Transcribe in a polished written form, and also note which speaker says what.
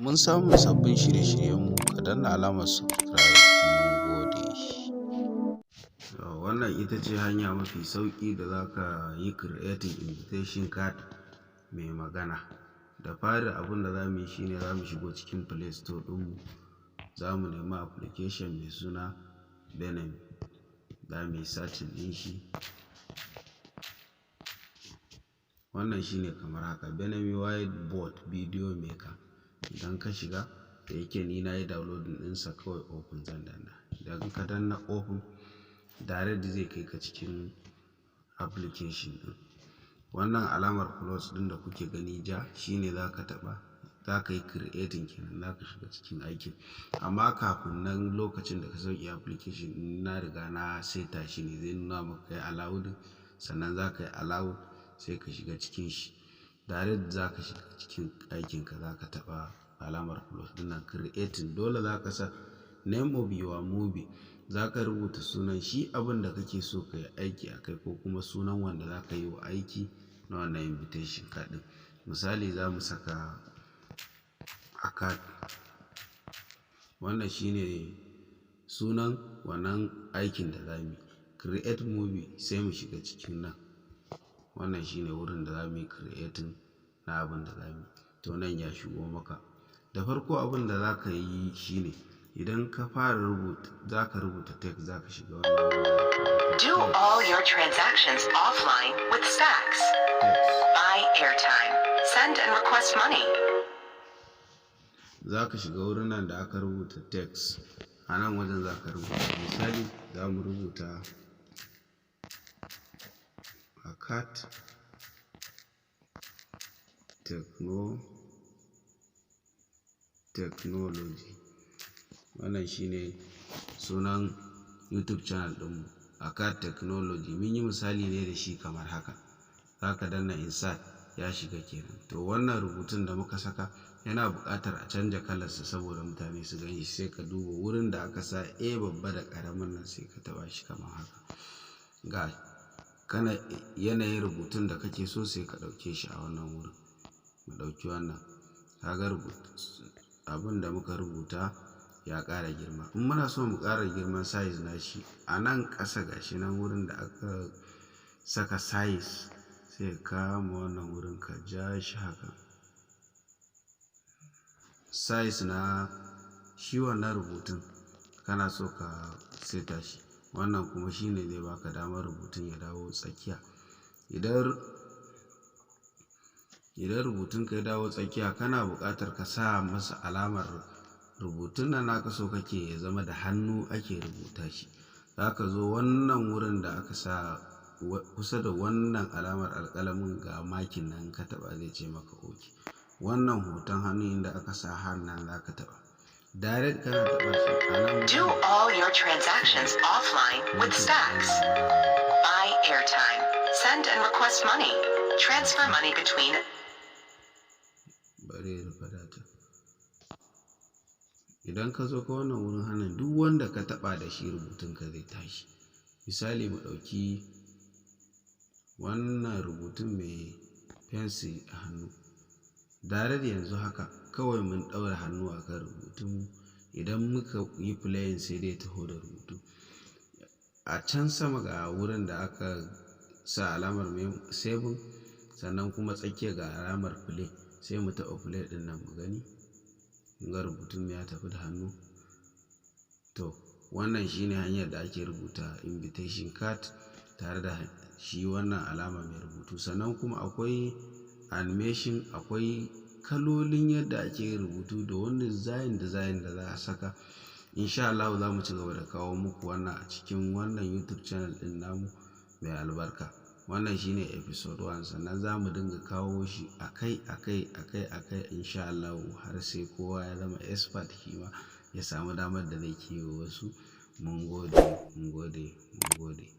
Speaker 1: Mun samun sabbin shirye-shiryenmu, ka danna alamar subscribe. Mun gode. Wannan ita ce hanya mafi sauƙi da za ka yi creating invitation card mai magana. Da fari, abin da za mu yi shine za mu shigo cikin Play Store ɗinmu, za mu nemi application mai suna Benami. Za mu yi searching ɗin shi. Wannan shine kamar haka, Benami Whiteboard Video Maker. Idan ka shiga, da yake ni na yi downloading ɗinsa, kawai open zan danna. Idan ka danna open, direct zai kai ka cikin application ɗin. Wannan alamar plus ɗin da kuke gani ja shine za ka taɓa, za ka yi creating kenan, za ka shiga cikin aikin. Amma kafin nan, lokacin da ka sauke application ɗin, na riga na saita shi ne zai nuna maka yi allowed, sannan za ka yi allow, sai ka shiga cikin shi. Direct za ka shiga cikin aikinka, za ka taɓa alamar plus ɗin nan, creating. Dole za ka sa name of your movie, za ka rubuta sunan shi abin da kake so ka yi aiki a kai, ko kuma sunan wanda za ka yi wa aiki na wannan invitation card ɗin. Misali, za mu saka Akad. Wannan shine sunan wannan aikin da za mu yi. Create movie, sai mu shiga cikin nan. Wannan shine wurin da za mu yi creating na abin da za mu yi. To, nan ya shigo maka. Da farko, abin da za ka yi shine idan ka fara rubuta, za ka rubuta text, za ka shiga wannan wurin da aka rubuta
Speaker 2: Do
Speaker 1: text.
Speaker 2: all your transactions offline with Stacks.
Speaker 1: Text.
Speaker 2: Buy airtime. Send and request money.
Speaker 1: Za ka shiga wurin nan da aka rubuta text. A nan wajen za ka rubuta. Misali, za mu rubuta Akat Technology. Wannan shine sunan YouTube channel ɗinmu, Akat Technology. Mun yi misali ne da shi kamar haka. Za ka danna insert, ya shiga kenan. To, wannan rubutun da muka saka yana buƙatar a canja kalarsa saboda mutane su gan shi. Sai ka duba wurin da aka sa A babba da ƙaramin nan, sai ka taɓa shi kamar haka. Ga kana yanayin rubutun da kake so, sai ka ɗauke shi a wannan wurin. Mu ɗauki wannan. Ka ga abin da muka rubuta ya ƙara girma. In muna so mu ƙara girman size nashi, a nan ƙasa gashi nan wurin da aka saka size, sai ka kama wannan wurin ka ja shi haka. Size na shi wannan rubutun kana so ka saita shi. Wannan kuma shine zai baka damar rubutun ya dawo tsakiya. Idan rubutun ka ya dawo tsakiya, kana buƙatar ka sa masa alamar rubutun nan naka, so kake ya zama da hannu ake rubuta shi. Za ka zo wannan wurin da aka sa kusa da wannan alamar alƙalamin, ga makin nan, ka taɓa zai ce maka okay. Wannan hoton hannu inda aka sa hand nan za ka taɓa. Direct kana taɓa shi a nan.
Speaker 2: Do all your transactions offline with Stacks. Buy airtime. Send and request money. Transfer money between
Speaker 1: Bari ya rufe data. Idan ka zo ka wannan wurin hannun, duk wanda ka taɓa da shi, rubutun ka zai tashi. Misali, mu ɗauki wannan rubutun mai fensir a hannu. Direct yanzu haka kawai mun ɗaura hannu a kan rubutun. Idan muka yi playing, sai dai taho da rubutu. A can sama ga wurin da aka sa alamar saving, sannan kuma tsakiya ga alamar play. Sai mu taɓa play ɗin nan mu gani. Kun ga rubutun ya tafi da hannu. To, wannan shine hanyar da ake rubuta invitation card tare da shi wannan alama mai rubutu. Sannan kuma akwai animation, akwai kalolin yadda ake rubutu da wani design design da za a saka. In sha Allahu za mu ci gaba da kawo muku wannan a cikin wannan YouTube channel ɗin namu mai albarka. Wannan shine episode 1, sannan za mu dinga kawo shi akai akai akai akai in sha Allahu har sai kowa ya zama expert, shi ma ya samu damar da zai ke wa wasu. Mun gode, mun gode, mun gode.